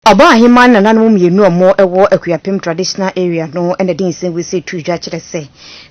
Ɔbaahemaa ne nananom mmienu a wɔwɔ Akuapem Traditional Area no na de nsɛm wei sei too dwa kyerɛ sɛ,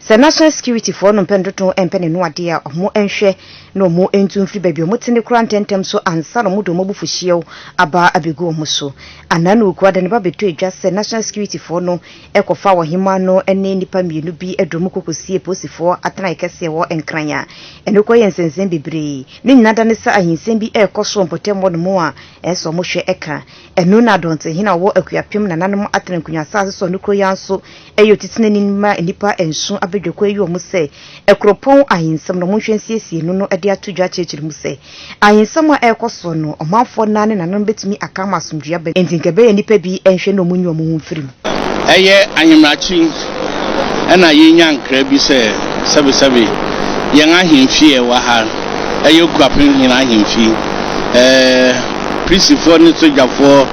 sɛ National Security foɔ no mpɛ ntoto mpɛ ne no adeɛ a, wɔn nhwɛ na wɔn ntu mfiri baabi a wɔte no koraa ntɛmntɛm so ansa na wɔde wɔn abufuhyeɛw aba abɛgu wɔn so. Anaa Okuo de ne ba bɛtoo dwa sɛ National Security foɔ no kɔfaa ɔhemaa no ne nnipa mmienu bi de wɔn kɔkɔsiee apolisifoɔ atenaeɛ kɛseɛ wɔ Nkran a ɛno kɔyɛɛ nsɛnsɛm bebree. Ne nyinaa da ne sɛ ahensɛm bi rekɔ so wɔ mpɔtam hɔ nom a ɛsɛ sɛ wɔhwɛ ka. Ɛno na Adɔntehene a ɔwɔ Akuapem nananom atena nkonwa asase so a ɔno kuro yi ara nso yɛ otitenani ma nnipa nson abadwakuo ayi wɔn sɛ kuropɔn ahensɛm no monhwɛ nsiesie no no de ato dwa akyerɛkyerɛ mu sɛ ahensɛm a ɛrekɔ soɔ no ɔmanfoɔ no ara ne nananom bɛtumi aka ama asomdwoeɛ aba enti nka ɛbɛyɛ nnipa bi nhwɛ na wɔnyi wɔn ho mfiri mu. Ɛyɛ ahemrakye na yɛnya nkra bi sɛ sɛbesɛbe yɛn ahemfie a ɛwɔ ha ɛyɛ Okuapem Hene ahemfie. Ɛɛ, Polisifoɔ ne sogyafoɔ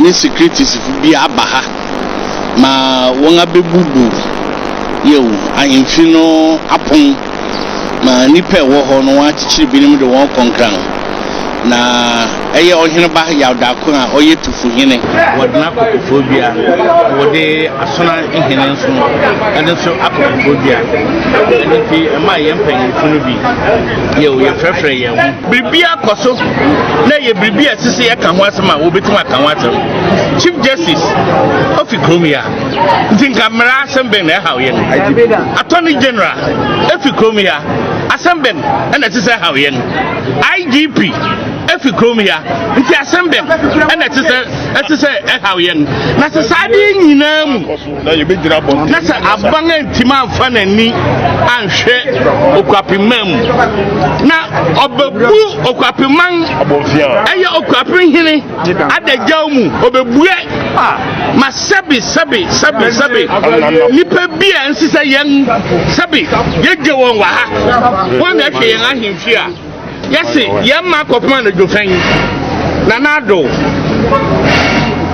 ne sikiritisifo bi aba ha ma wɔabɛbubu yɛn ahemfi no apon ma nnipa a ɛwɔ hɔ no wɔakyekyere binom de wɔn kɔ Nkran. Na ɛyɛ Ɔheneba Yaw Darko a ɔyɛ Tufuhene. Wɔde no akɔ Koforidua, na wɔde Asona hene nso ɛno nso akɔ Koforidua. Ɛno nti ɛmaa yɛn mpanyimfo no bi yɛ yɛfrɛfrɛ yɛn ho. Biribiara kɔ so na ɛyɛ biribi a ɛsɛ sɛ yɛka ho asɛm a wɔbɛtumi aka ho asɛm. Chief Justice ofi kurom yi a, nti nka mmara asɛm bɛn na ɛhaw yɛn? Attorney General efi kurom yi a, asɛm bɛn na ɛsɛ sɛ ɛhaw yɛn? IGP efi kurom yi a, nti asɛm bɛn na ɛsɛ sɛ ɛsɛ sɛ ɛhaw yɛn? Na sɛ saa adeɛ nyinaa mu na sɛ aban antumi amfa n'ani anhwɛ Okuapeman mu na ɔbɛbu Okuapeman ɛyɛ Okuapehene adagyaw mu ɔbɛbue ma sɛbe sɛbe sɛbe sɛbe nipa bi a ɛnse sɛ yɛn sɛbe yɛgye wɔn wɔ ha wɔn na ɛhwɛ yɛn ahemfie a yɛse yɛn mma akɔpem anadwo fɛn Nana Addo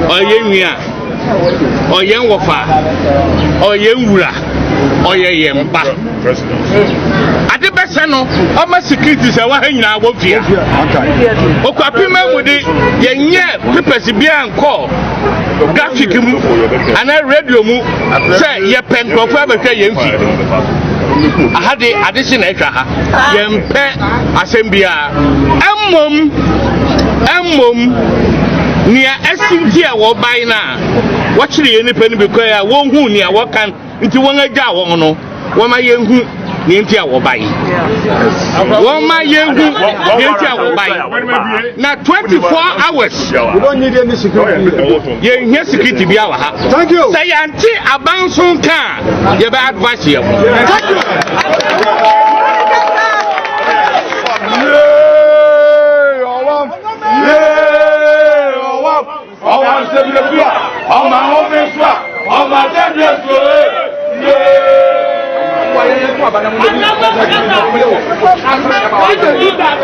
ɔyɛ nwi a ɔyɛ nwɔfa ɔyɛ nwura ɔyɛ yɛn ba ade bɛsɛ no ɔma security sɛ waha nyinaa wɔ fia Okuapema mu de yɛnyɛ papers biara nkɔ graphic mu anaa radio mu sɛ yɛpɛ nkurɔfoɔ abɛhwɛ yɛn fi aha de ade hye na atwa ha yɛmpɛ asɛm biara mmom mmom nea asi nti a wɔbae no a wɔkyere yɛn nipa no bi kɔɛ a wɔnhu nea wɔka nti wɔn agya wɔn no wɔma yɛnhu nea nti a wɔbae wɔma yɛnhu nea nti a wɔbae na 24 hours yɛnhia security bi wɔ ha sɛ yɛante aban so nka a yɛbɛ advice yɛn ho.